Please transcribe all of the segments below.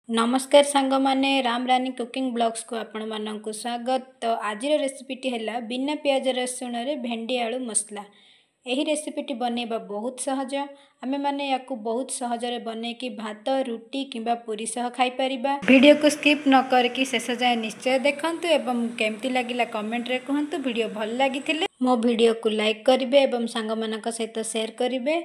ନମସ୍କାର ସାଙ୍ଗମାନେ, ରାମରାନୀ କୁକିଂ ବ୍ଲଗ୍ସକୁ ଆପଣମାନଙ୍କୁ ସ୍ୱାଗତ। ତ ଆଜିର ରେସିପିଟି ହେଲା ବିନା ପିଆଜ ରସୁଣରେ ଭେଣ୍ଡି ଆଳୁ ମସଲା। ଏହି ରେସିପିଟି ବନେଇବା ବହୁତ ସହଜ। ଆମେମାନେ ୟାକୁ ବହୁତ ସହଜରେ ବନେଇକି ଭାତ, ରୁଟି କିମ୍ବା ପୁରୀ ସହ ଖାଇପାରିବା। ଭିଡ଼ିଓକୁ ସ୍କିପ୍ ନ କରିକି ଶେଷ ଯାଏଁ ନିଶ୍ଚୟ ଦେଖନ୍ତୁ ଏବଂ କେମିତି ଲାଗିଲା କମେଣ୍ଟରେ କୁହନ୍ତୁ। ଭିଡ଼ିଓ ଭଲ ଲାଗିଥିଲେ ମୋ ଭିଡ଼ିଓକୁ ଲାଇକ୍ କରିବେ ଏବଂ ସାଙ୍ଗମାନଙ୍କ ସହିତ ସେୟାର କରିବେ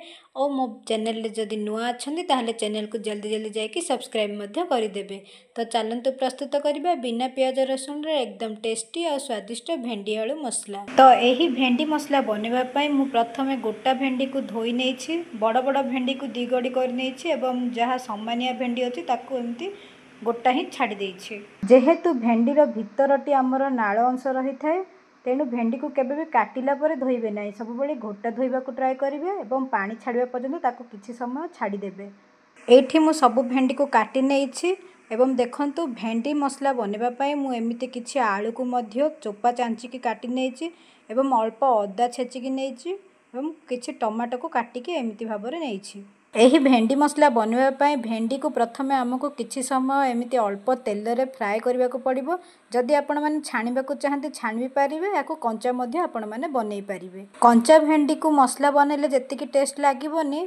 ଓ ମୋ ଚ୍ୟାନେଲରେ ଯଦି ନୂଆ ଅଛନ୍ତି, ତାହେଲେ ଚ୍ୟାନେଲକୁ ଜଲ୍ଦି ଜଲ୍ଦି ଯାଇକି ସବସ୍କ୍ରାଇବ୍ ମଧ୍ୟ କରିଦେବେ। ତ ଚାଲନ୍ତୁ ପ୍ରସ୍ତୁତ କରିବା ବିନା ପିଆଜ ରସୁଣରେ ଏକଦମ ଟେଷ୍ଟି ଆଉ ସ୍ୱାଦିଷ୍ଟ ଭେଣ୍ଡି ଆଳୁ ମସଲା। ତ ଏହି ଭେଣ୍ଡି ମସଲା ବନେଇବା ପାଇଁ ମୁଁ ପ୍ରଥମେ ଗୋଟା ଭେଣ୍ଡିକୁ ଧୋଇ ନେଇଛି, ବଡ଼ ବଡ଼ ଭେଣ୍ଡିକୁ ଦୁଇ ଗଡ଼ି କରିନେଇଛି ଏବଂ ଯାହା ସମାନିଆ ଭେଣ୍ଡି ଅଛି ତାକୁ ଏମିତି ଗୋଟା ହିଁ ଛାଡ଼ି ଦେଇଛି। ଯେହେତୁ ଭେଣ୍ଡିର ଭିତରଟି ଆମର ନାଳ ଅଂଶ ରହିଥାଏ, ତେଣୁ ଭେଣ୍ଡିକୁ କେବେ ବି କାଟିଲା ପରେ ଧୋଇବେ ନାହିଁ। ସବୁବେଳେ ଗୋଟା ଧୋଇବାକୁ ଟ୍ରାଏ କରିବେ ଏବଂ ପାଣି ଛାଡ଼ିବା ପର୍ଯ୍ୟନ୍ତ ତାକୁ କିଛି ସମୟ ଛାଡ଼ିଦେବେ। ଏଇଠି ମୁଁ ସବୁ ଭେଣ୍ଡିକୁ କାଟି ନେଇଛି ଏବଂ ଦେଖନ୍ତୁ, ଭେଣ୍ଡି ମସଲା ବନେଇବା ପାଇଁ ମୁଁ ଏମିତି କିଛି ଆଳୁକୁ ମଧ୍ୟ ଚୋପା ଚାଞ୍ଚିକି କାଟି ନେଇଛି ଏବଂ ଅଳ୍ପ ଅଦା ଛେଚିକି ନେଇଛି ଏବଂ କିଛି ଟମାଟୋକୁ କାଟିକି ଏମିତି ଭାବରେ ନେଇଛି। ଏହି ଭେଣ୍ଡି ମସଲା ବନେଇବା ପାଇଁ ଭେଣ୍ଡିକୁ ପ୍ରଥମେ ଆମକୁ କିଛି ସମୟ ଏମିତି ଅଳ୍ପ ତେଲରେ ଫ୍ରାଏ କରିବାକୁ ପଡ଼ିବ। ଯଦି ଆପଣମାନେ ଛାଣିବାକୁ ଚାହାନ୍ତି, ଛାଣି ବି ପାରିବେ। ଏହାକୁ କଞ୍ଚା ମଧ୍ୟ ଆପଣମାନେ ବନେଇ ପାରିବେ। କଞ୍ଚା ଭେଣ୍ଡିକୁ ମସଲା ବନେଇଲେ ଯେତିକି ଟେଷ୍ଟ ଲାଗିବନି,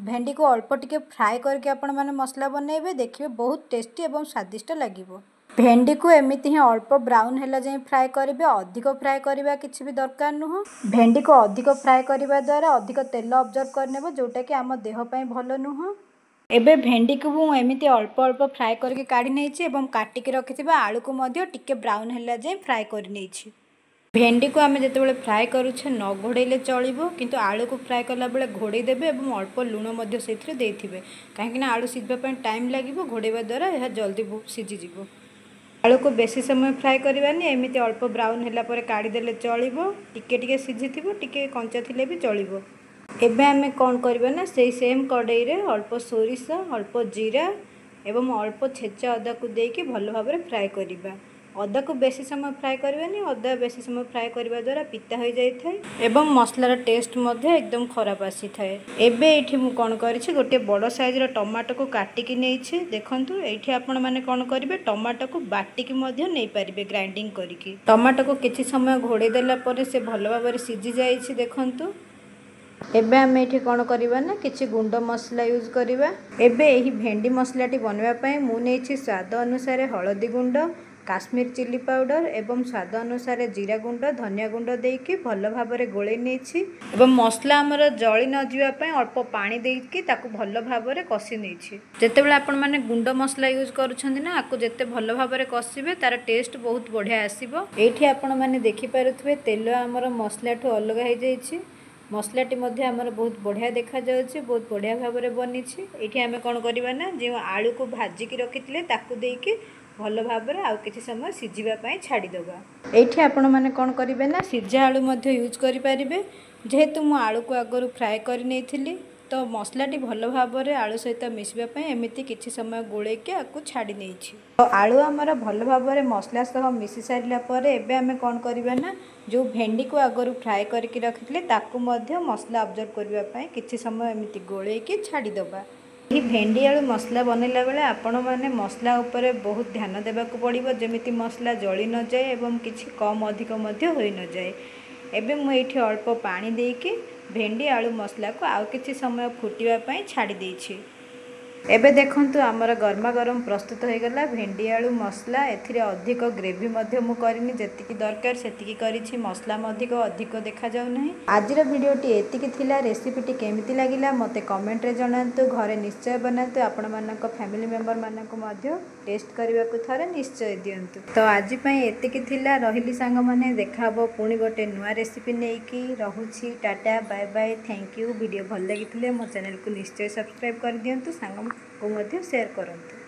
ଭେଣ୍ଡିକୁ ଅଳ୍ପ ଟିକେ ଫ୍ରାଏ କରିକି ଆପଣମାନେ ମସଲା ବନେଇବେ, ଦେଖିବେ ବହୁତ ଟେଷ୍ଟି ଏବଂ ସ୍ୱାଦିଷ୍ଟ ଲାଗିବ। ଭେଣ୍ଡିକୁ ଏମିତି ହିଁ ଅଳ୍ପ ବ୍ରାଉନ୍ ହେଲା ଯାଏଁ ଫ୍ରାଏ କରିବେ। ଅଧିକ ଫ୍ରାଏ କରିବା କିଛି ବି ଦରକାର ନୁହଁ। ଭେଣ୍ଡିକୁ ଅଧିକ ଫ୍ରାଏ କରିବା ଦ୍ୱାରା ଅଧିକ ତେଲ ଅବଜର୍ଭ କରିନେବ, ଯେଉଁଟାକି ଆମ ଦେହ ପାଇଁ ଭଲ ନୁହଁ। ଏବେ ଭେଣ୍ଡିକୁ ମୁଁ ଏମିତି ଅଳ୍ପ ଅଳ୍ପ ଫ୍ରାଏ କରିକି କାଢ଼ି ନେଇଛି ଏବଂ କାଟିକି ରଖିଥିବା ଆଳୁକୁ ମଧ୍ୟ ଟିକେ ବ୍ରାଉନ୍ ହେଲା ଯାଏଁ ଫ୍ରାଏ କରିନେଇଛି। ଭେଣ୍ଡିକୁ ଆମେ ଯେତେବେଳେ ଫ୍ରାଏ କରୁଛେ, ନ ଘୋଡ଼େଇଲେ ଚଳିବ, କିନ୍ତୁ ଆଳୁକୁ ଫ୍ରାଏ କଲାବେଳେ ଘୋଡ଼େଇ ଦେବେ ଏବଂ ଅଳ୍ପ ଲୁଣ ମଧ୍ୟ ସେଇଥିରେ ଦେଇଥିବେ, କାହିଁକିନା ଆଳୁ ସିଝିବା ପାଇଁ ଟାଇମ୍ ଲାଗିବ। ଘୋଡ଼େଇବା ଦ୍ୱାରା ଏହା ଜଲ୍ଦି ସିଝିଯିବ। ଆଳୁକୁ ବେଶୀ ସମୟ ଫ୍ରାଏ କରିବାନି, ଏମିତି ଅଳ୍ପ ବ୍ରାଉନ୍ ହେଲା ପରେ କାଢ଼ିଦେଲେ ଚଳିବ। ଟିକେ ଟିକେ ସିଝିଥିବ, ଟିକେ କଞ୍ଚା ଥିଲେ ବି ଚଳିବ। ଏବେ ଆମେ କ'ଣ କରିବା ନା, ସେଇ ସେମ୍ କଡ଼େଇରେ ଅଳ୍ପ ସୋରିଷ, ଅଳ୍ପ ଜିରା ଏବଂ ଅଳ୍ପ ଛେଚା ଅଦାକୁ ଦେଇକି ଭଲ ଭାବରେ ଫ୍ରାଏ କରିବା। ଅଦାକୁ ବେଶୀ ସମୟ ଫ୍ରାଏ କରିବାନି। ଅଦା ବେଶୀ ସମୟ ଫ୍ରାଏ କରିବା ଦ୍ୱାରା ପିତା ହୋଇଯାଇଥାଏ ଏବଂ ମସଲାର ଟେଷ୍ଟ ମଧ୍ୟ ଏକଦମ ଖରାପ ଆସିଥାଏ। ଏବେ ଏଇଠି ମୁଁ କ'ଣ କରିଛି, ଗୋଟିଏ ବଡ଼ ସାଇଜ୍ର ଟମାଟୋକୁ କାଟିକି ନେଇଛି। ଦେଖନ୍ତୁ, ଏଇଠି ଆପଣମାନେ କ'ଣ କରିବେ, ଟମାଟୋକୁ ବାଟିକି ମଧ୍ୟ ନେଇପାରିବେ ଗ୍ରାଇଣ୍ଡିଙ୍ଗ କରିକି। ଟମାଟୋକୁ କିଛି ସମୟ ଘୋଡ଼େଇ ଦେଲା ପରେ ସେ ଭଲ ଭାବରେ ସିଝି ଯାଇଛି, ଦେଖନ୍ତୁ। ଏବେ ଆମେ ଏଇଠି କ'ଣ କରିବା ନା, କିଛି ଗୁଣ୍ଡ ମସଲା ୟୁଜ୍ କରିବା। ଏବେ ଏହି ଭେଣ୍ଡି ମସଲାଟି ବନେଇବା ପାଇଁ ମୁଁ ନେଇଛି ସ୍ୱାଦ ଅନୁସାରେ ହଳଦୀ ଗୁଣ୍ଡ, କାଶ୍ମୀର ଚିଲି ପାଉଡ଼ର ଏବଂ ସ୍ୱାଦ ଅନୁସାରେ ଜିରା ଗୁଣ୍ଡ, ଧନିଆ ଗୁଣ୍ଡ ଦେଇକି ଭଲ ଭାବରେ ଗୋଳେଇ ନେଇଛି ଏବଂ ମସଲା ଆମର ଜଳି ନ ଯିବା ପାଇଁ ଅଳ୍ପ ପାଣି ଦେଇକି ତାକୁ ଭଲ ଭାବରେ କଷି ନେଇଛି। ଯେତେବେଳେ ଆପଣମାନେ ଗୁଣ୍ଡ ମସଲା ୟୁଜ୍ କରୁଛନ୍ତି ନା, ଆକୁ ଯେତେ ଭଲ ଭାବରେ କଷିବେ, ତାର ଟେଷ୍ଟ ବହୁତ ବଢ଼ିଆ ଆସିବ। ଏଇଠି ଆପଣମାନେ ଦେଖିପାରୁଥିବେ, ତେଲ ଆମର ମସଲାଠୁ ଅଲଗା ହେଇଯାଇଛି। ମସଲାଟି ମଧ୍ୟ ଆମର ବହୁତ ବଢ଼ିଆ ଦେଖାଯାଉଛି, ବହୁତ ବଢ଼ିଆ ଭାବରେ ବନିଛି। ଏଇଠି ଆମେ କ'ଣ କରିବା ନା, ଯେଉଁ ଆଳୁକୁ ଭାଜିକି ରଖିଥିଲେ ତାକୁ ଦେଇକି ଭଲ ଭାବରେ ଆଉ କିଛି ସମୟ ସିଝିବା ପାଇଁ ଛାଡ଼ିଦେବା। ଏଇଠି ଆପଣମାନେ କ'ଣ କରିବେ ନା, ସିଝା ଆଳୁ ମଧ୍ୟ ୟୁଜ୍ କରିପାରିବେ। ଯେହେତୁ ମୁଁ ଆଳୁକୁ ଆଗରୁ ଫ୍ରାଏ କରି ନେଇଥିଲି, ତ ମସଲାଟି ଭଲ ଭାବରେ ଆଳୁ ସହିତ ମିଶିବା ପାଇଁ ଏମିତି କିଛି ସମୟ ଗୋଳେଇକି ଆକୁ ଛାଡ଼ି ନେଇଛି। ତ ଆଳୁ ଆମର ଭଲ ଭାବରେ ମସଲା ସହ ମିଶି ସାରିଲା ପରେ ଏବେ ଆମେ କ'ଣ କରିବା ନା, ଯେଉଁ ଭେଣ୍ଡିକୁ ଆଗରୁ ଫ୍ରାଏ କରିକି ରଖିଥିଲେ ତାକୁ ମଧ୍ୟ ମସଲା ଅବଜର୍ଭ କରିବା ପାଇଁ କିଛି ସମୟ ଏମିତି ଗୋଳେଇକି ଛାଡ଼ିଦେବା। ଏହି ଭେଣ୍ଡି ଆଳୁ ମସଲା ବନେଇଲା ବେଳେ ଆପଣମାନେ ମସଲା ଉପରେ ବହୁତ ଧ୍ୟାନ ଦେବାକୁ ପଡ଼ିବ, ଯେମିତି ମସଲା ଜଳି ନଯାଏ ଏବଂ କିଛି କମ୍ ଅଧିକ ମଧ୍ୟ ହୋଇନଯାଏ। ଏବେ ମୁଁ ଏଇଠି ଅଳ୍ପ ପାଣି ଦେଇକି ଭେଣ୍ଡି ଆଳୁ ମସଲାକୁ ଆଉ କିଛି ସମୟ ଫୁଟିବା ପାଇଁ ଛାଡ଼ି ଦେଇଛି। ଏବେ ଦେଖନ୍ତୁ, ଆମର ଗରମା ଗରମ ପ୍ରସ୍ତୁତ ହୋଇଗଲା ଭେଣ୍ଡି ଆଳୁ ମସଲା। ଏଥିରେ ଅଧିକ ଗ୍ରେଭି ମଧ୍ୟ ମୁଁ କରିନି, ଯେତିକି ଦରକାର ସେତିକି କରିଛି। ମସଲା ଅଧିକ ଅଧିକ ଦେଖାଯାଉ ନାହିଁ। ଆଜିର ଭିଡ଼ିଓଟି ଏତିକି ଥିଲା। ରେସିପିଟି କେମିତି ଲାଗିଲା ମୋତେ କମେଣ୍ଟରେ ଜଣାନ୍ତୁ। ଘରେ ନିଶ୍ଚୟ ବନାନ୍ତୁ, ଆପଣମାନଙ୍କ ଫ୍ୟାମିଲି ମେମ୍ବରମାନଙ୍କୁ ମଧ୍ୟ ଟେଷ୍ଟ କରିବାକୁ ଥରେ ନିଶ୍ଚୟ ଦିଅନ୍ତୁ। ତ ଆଜି ପାଇଁ ଏତିକି ଥିଲା। ରହିଲି ସାଙ୍ଗମାନେ, ଦେଖା ହେବ ପୁଣି ଗୋଟେ ନୂଆ ରେସିପି ନେଇକି। ରହୁଛି, tata, bye bye, thank you. Video ଭଲ ଲାଗିଥିଲେ ମୋ ଚ୍ୟାନେଲକୁ ନିଶ୍ଚୟ ସବସ୍କ୍ରାଇବ୍ କରିଦିଅନ୍ତୁ, ସାଙ୍ଗଙ୍କୁ ମଧ୍ୟ ସେୟାର କରନ୍ତୁ।